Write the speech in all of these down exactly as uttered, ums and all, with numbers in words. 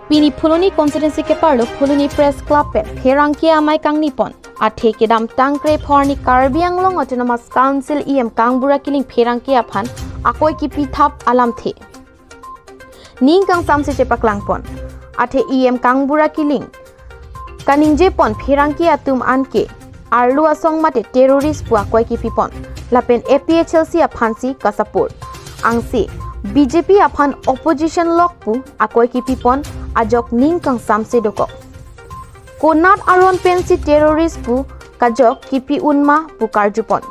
Pini Phuloni constituency keparlo Phuloni Press Club pen pherangke amei kangni pon. Athe kedamtang krepho arni Karbi Anglong Autonomous Council E M Kangbura Killing pherangke aphan akoi kipithap alamthe ning kangsamse chepaklang pon. Athe E M Kangbura Killing kaningje pon pherangke atum anke arlo asong mate terrorist pu akoi kipi pon. Lapen A P H L C aphansi kasapor. Angse B J P aphan opposition lok pu akoi kipi pon ajok ning kangsamse dokok. Konat aron pensi terrorist pu kajok kipi unma pu karju pon.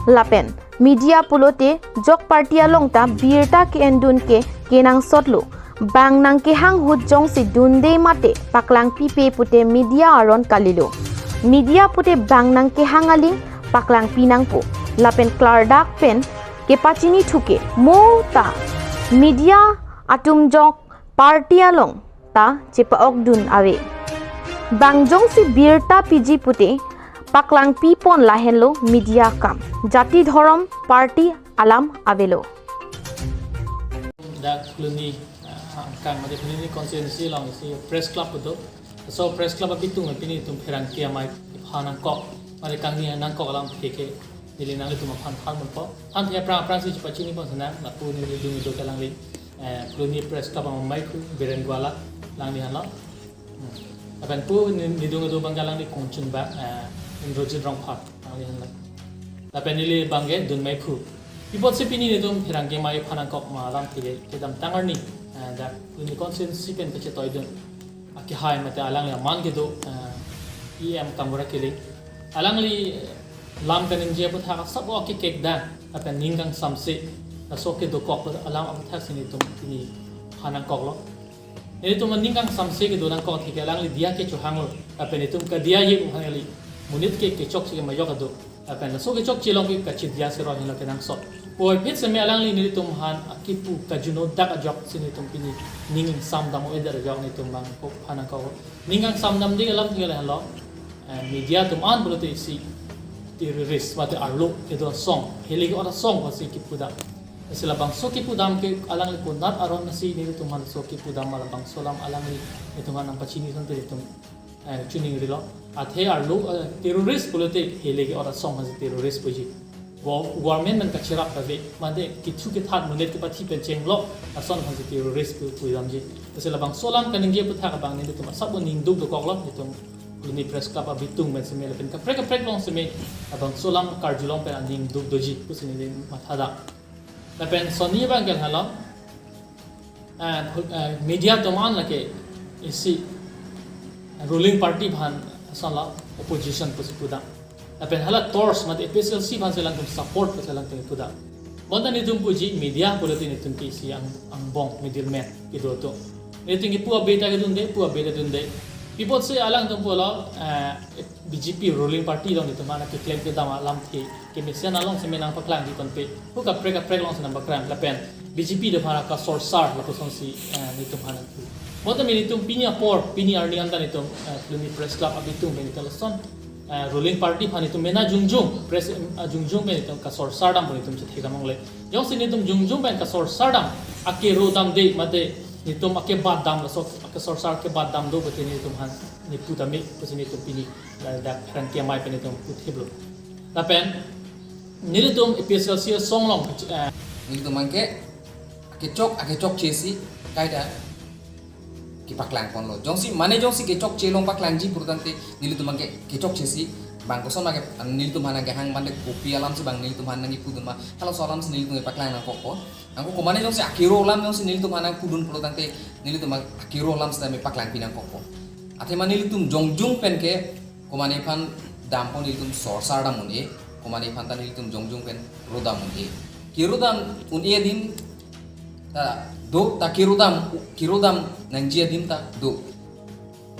Lapen media pulote jok party along ta birta ke-endun ke kenangsotlo. Bang nangkehang ahut jongsi dunde mate paklangpipe pute media aron kalilo. Media pute bang nangkehang aling paklangpi nangpo. Lapen klardak pen kepachini thuke mo ta media atum jok party along ta chepa-okdun ave. Bang jongsi birta piji pute paklangpi pon lahenlo media akam. Jati dhorom party alam avelo. Dak Phuloni, ah, angkang mate Phuloni constituency along isi press club do. So press club abitung pini itum pherangke amei ipha nangkok, mate kangni nangkok alamthe ke neli nanglitum aphan than ponpo. Than the aphrang aphrangsi chepachini pon sinang, lapu neli nidung kedo ke alangli, eh, Phuloni Press Club amei pu Biren Gwala alangli henlo. Hmm. Lapen pu ni-, nidung kedo abang ke alangli kongchun ba, eh, Indrajit Rongphar alangli henlo. Lapen neli abang ke Dunmei Phu. Pi apotsi pini nelitum pherangke amei ipha nangkok ma alamthe ke kedamtang arni, eh, dak Phuloni constituency pen kachetoidun akehai mate alangli aman kedo, eh, E M Kangbura Killing. Alangli, eh, lam kaningje aputhak asap o akekek dang, lapen ning kangsamse, laso kedokok alam aputhaksi nelitum pini pha nangkoklo. Nelitum ning kangsamse kedo nangkok thike alangli diya ke chohanglo, lapen nelitum kadiya ye buhang kali, monit ke kechokche ke majok ado. Lapen laso kechokche along ke kachidiya siro henlo kenangsot. Puvoiphit seme alangli nelitum aphan akipu kajuno dak ajoksi nelitum pini ning ingsamdam o-edet ajok nelitum abang ko pha nangkok. Ning kangsamdamde alamthe ke lahenlo, eh, media atum an pulote isi terrorist mate arlo kedo asong, heli ke-ot asong pusi kipudam. Isi labangso kipudam ke alangli konat aron nasi nelitum aphan so kipudam ma labangso alam alangli nelitum aphan nangpachini asonte nelitum, eh, chiningrilo. Athe arlo, eh, terrorist pulote heli ke-ot asong aphansi terrorist puji. Go-, government pen kacherap kave, mate kithu kethat monit kepathi pen chenglok ason aphansi terrorist pu pudamji. Isi labangso alam kaningje aputhak abang nelitum asap o ning duk dokoklo, nelitum Phuloni Press Club abitung pen seme lapen kaprek kaprek along seme labangso alam karjulong pen aning duk doji pusi neli mathadam. Lapen sonni abang ke lahenlo, eh, phul-, eh, media atum an lake isi ruling party aphan asonlo opposition pusi pudam. Lapen hala torch mate A P H L C aphansi alangtum support pusi alangtum pudam. Bonta nelitum puji media pulote nelitum ke isi ang-, angbong middleman kedo atum. Nelitum ke pu abe ta kedunde, pu abe ta dunde. Pi apotsi alangtum pulo, eh, B J P ruling party along nelitum aphan keklem kedam alamthe kemesen along seme nangpaklangji tonpe. Pu kaprek kaprek alongsi nangpaklang lapen B J P do aphan kasorsar lapusonsi, eh, nelitum aphan pu. Bonta nelitum pini apor, pini arni anta nelitum, eh, Phuloni Press Club abitung pen nelitum lason, eh, ruling party aphan nelitum mena jongjong, press, eh, jongjong pen nelitum kasorsar dampo nelitum chethe kamongle. Jongsi nelitum jongjong pen kasorsar dam, akero damde mate nelitum akebat dam laso, akesorsar kebat dam do pute nelitum aphan nepudam me pusi nelitum pini ladak pherangke amei pen nelitum puthiplo. Lapen nelitum A P H L C asong along, eh, nelitum abang ke akechok, akechokche si kaita kepaklang ponlo. Jongsi mane jongsi kechokche along paklangji pulotangte nelitum abang ke kechokche si bang koson abang ke nelitum aphan nangkehang mane kopi alamsi bang nelitum aphan nangkipudun ma, halaso alamsi nelitum paklang nangkokpo. Anke komane jongsi akero alam jongsi nelitum aphan nangpudun pulotangte nelitum abang akero alam sitame paklangpi nangkokpo. Athema nelitum jongjong pen ke komane aphan dampo nelitum sorsar dam un-e, komane aphan ta nelitum jongjong pen rodam un-e. Kerodam un-e adim ta do, ta kerodam, kerodam nangji adim ta do.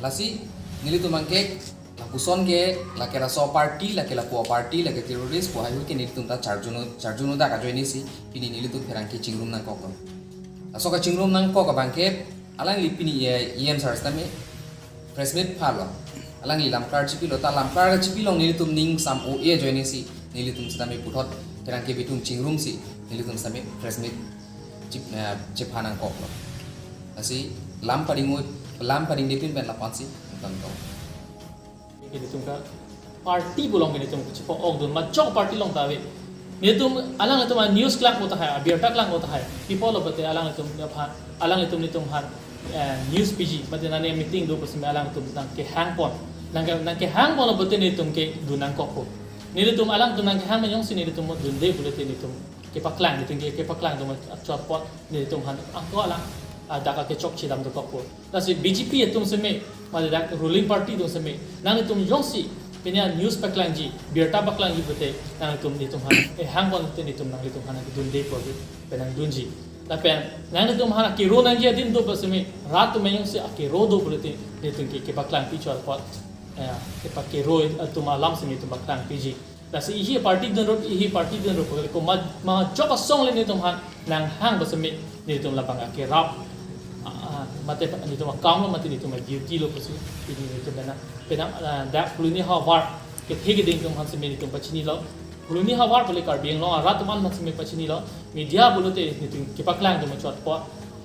Lasi nelitum abang ke lapuson ke lake laso party, lake lapu party, lake terrorist pu haihui ke nelitum ta charjuno, charjuno dak ajoine si pini nelitum pherangke chingrum nangkoklo. Laso kachingrum nangkok abang ke alangli pini, eh, E M sir sitame press meet phalo. Alangli lamklar chipilo, ta lamklar chipi along nelitum ning sam o-e ajoine si nelitum sitame puthot pherangke abitung chingrum si nelitum sitame press meet chip, eh, chepha nangkoklo. Lasi lam pading-o, lam padingdepin pen lapu-ansi damtong. Ke nelitum ke party pu along ke nelitum chepa-okdun, majok party along ta ave. Nelitum alanglitum a-news klangpo tahai, abirta klangpo tahai. Pi apotlo pulote alanglitum aphan, alanglitum nelitum aphan, eh, news piji, mate nane meeting do pu setame alanglitum nangkehangpon. Nangke, nangkehangponlo pulote nelitum ke dun nangkokpo. Nelitum alanglitum nangkehang pen jongsi nelitum dunde pulote nelitum kepaklang, nelitum ke kepaklang atum achot apot nelitum aphan ako alang, ah, dak akechokche dam dokokpo. Lasi B J P atum setame, mate dak ruling party atum setame, nanglitum jongsi pini a-news paklangji, birta paklangji pulote, nanglitum nelitum aphan ehangpon pulote nelitum nanglitum aphan kedunde pu ave, penang dunji. Lapen nanglitum aphan akero nangji adin do pu setame, rat atum jongsi akero do pulote, nelitum ke kepaklang pi chot apot, eh, kepakero atum alam setame nelitum paklang piji. Lasi ihi party dunrut, ihi party dunrut, ko ma, majok asong le nelitum aphan nanghang pu setame nelitum labang akerap, ah, ah, mate nelitum akam lo, mate nelitum a-duty lo pusi, pini nelitum penang, penang, ah, dak Phuloni havar kethe keding atum aphan setame nelitum pachinilo. Phuloni havar pu le Karbi Anglong arat atum aphan setame pachinilo. Media pulote nelitum kepaklang atum achot apot.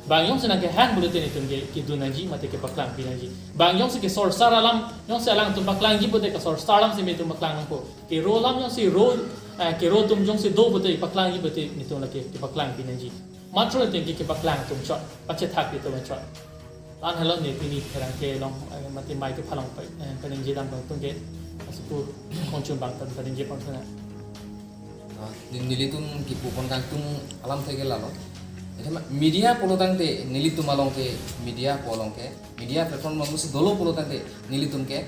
Bang jongsi nangkehang pulote nelitum ke kedun nangji, mate kepaklang pi nangji. Bang jongsi kesorsar alam, jongsi alangtum paklangji pulote kesorsar alam setame nelitum paklang nangpo. Kero alam jongsi ro, eh, kero atum jongsi do pulote paklangji pulote nelitum lake kepaklang pi nangji. Matro nelitum ke kepaklang atum chot, pachethak atum chot. La-an henlo ne pini pherangke along, eh, mate mai kepha along pa, eh, paningje dam atum ke, lasi pu kongchun bang ta paningje pon thana. Ah, neli, nelitum kepupon kangtung alamthe ke lalo. Ete ma, media pulo tangte nelitum along ke, media pu along ke, media platform along si dolo pulo tangte nelitum ke,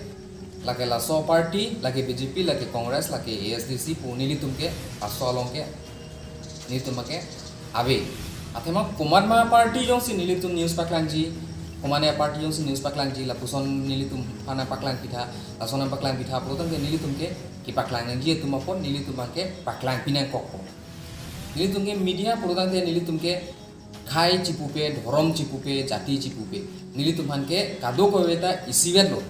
lake laso party, lake B J P, lake Congress, lake A S D C pu nelitum ke, laso along ke, nelitum ke ave. Athema komatma party jongsi nelitum news paklangji, komatne party jongsi news paklangji, lapuson nelitum aphan nangpaklang pitha, lason nangpaklang pitha pulo tangte nelitum ke kepaklang nangji atum apot nelitum ke paklang pi nangkokpo. Nelitum ke media pulo tangte nelitum ke khei chipupe, dhorom chipupe, jati chipupe. Nelitum aphan ke kadokave ta isivet lo.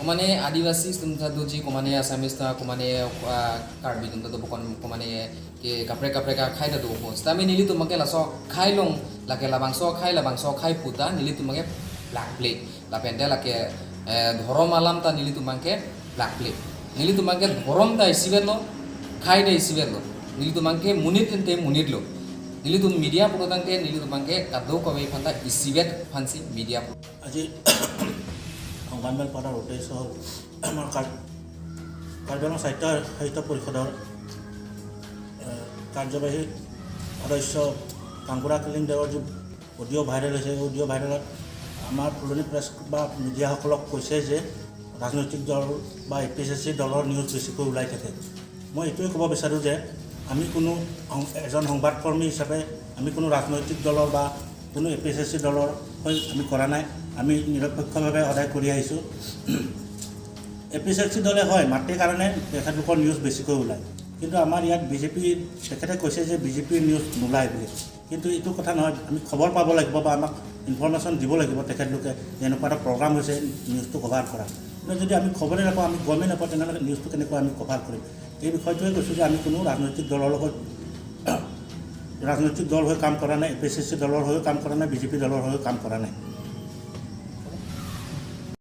Komatne Adivasi atum ta doji, komatne Assamese ta, komatne, ah, Karbi atum ta do, bokon komatne ke kaprek kaprek akhei ta do ho. Setame nelitum ke laso khei along, lake labangso khei, labangso khei pu ta nelitum ke plakple. Lapen te lake, eh, dhorom alam ta nelitum ke plakple. Nelitum ke dhorom ta isivet lo, khei ta isivet lo. Nelitum ke monit ante monit lo. Nelitum media pulo tangte nelitum ke kadokave aphan ta isivet aphansi media pu. আজি সংবাদমেল পতাৰ উদ্দেশ্য হ'ল আমাৰ কাৰ-, কাৰ্বি আংলং সাহিত্য, সাহিত্য পৰিষদৰ, এ, কাৰ্যবাহী সদস্য কাংকুৰা কিলিং দেৱৰ যি অডিঅ' ভাইৰেল হৈছে, এই অডিঅ' ভাইৰেলত আমাৰ ফুলনি প্ৰেছ বা মিডিয়াসকলক কৈছে যে ৰাজনৈতিক দল বা এ পি এছ এ চি দলৰ নিউজ বেছিকৈ ওলাই থাকে। মই এইটোৱে ক'ব বিচাৰোঁ যে আমি কোনো সং-, এজন সংবাদকৰ্মী হিচাপে আমি কোনো ৰাজনৈতিক দলৰ বা কোনো এ পি এছ এ চি দলৰ হৈ আমি কৰা নাই। আমি নিৰপেক্ষভাৱে সদায় কৰি আহিছোঁ। এ পি এছ এ চি দলে হয় মাতে কাৰণে তেখেতলোকৰ নিউজ বেছিকৈ ওলায়, কিন্তু আমাৰ ইয়াত বি জে পি, তেখেতে কৈছে যে বি জে পিৰ নিউজ নোলায় বুলি। কিন্তু এইটো কথা নহয়, আমি খবৰ পাব লাগিব বা আমাক ইনফৰমেশ্যন দিব লাগিব তেখেতলোকে যে এনেকুৱা এটা প্ৰগ্ৰাম হৈছে, নিউজটো কভাৰ কৰা। কিন্তু যদি আমি খবৰে নাপাওঁ, আমি গমেই নাপাওঁ, তেনেহ'লে নিউজটো কেনেকৈ আমি কভাৰ কৰিম? এই বিষয়টোৱে কৈছোঁ যে আমি কোনো ৰাজনৈতিক দলৰ লগত, ৰাজনৈতিক দল হৈ কাম কৰা নাই, এ পি এছ এ চি দলৰ হৈও কাম কৰা নাই, বি জে পি দলৰ হৈও কাম কৰা নাই।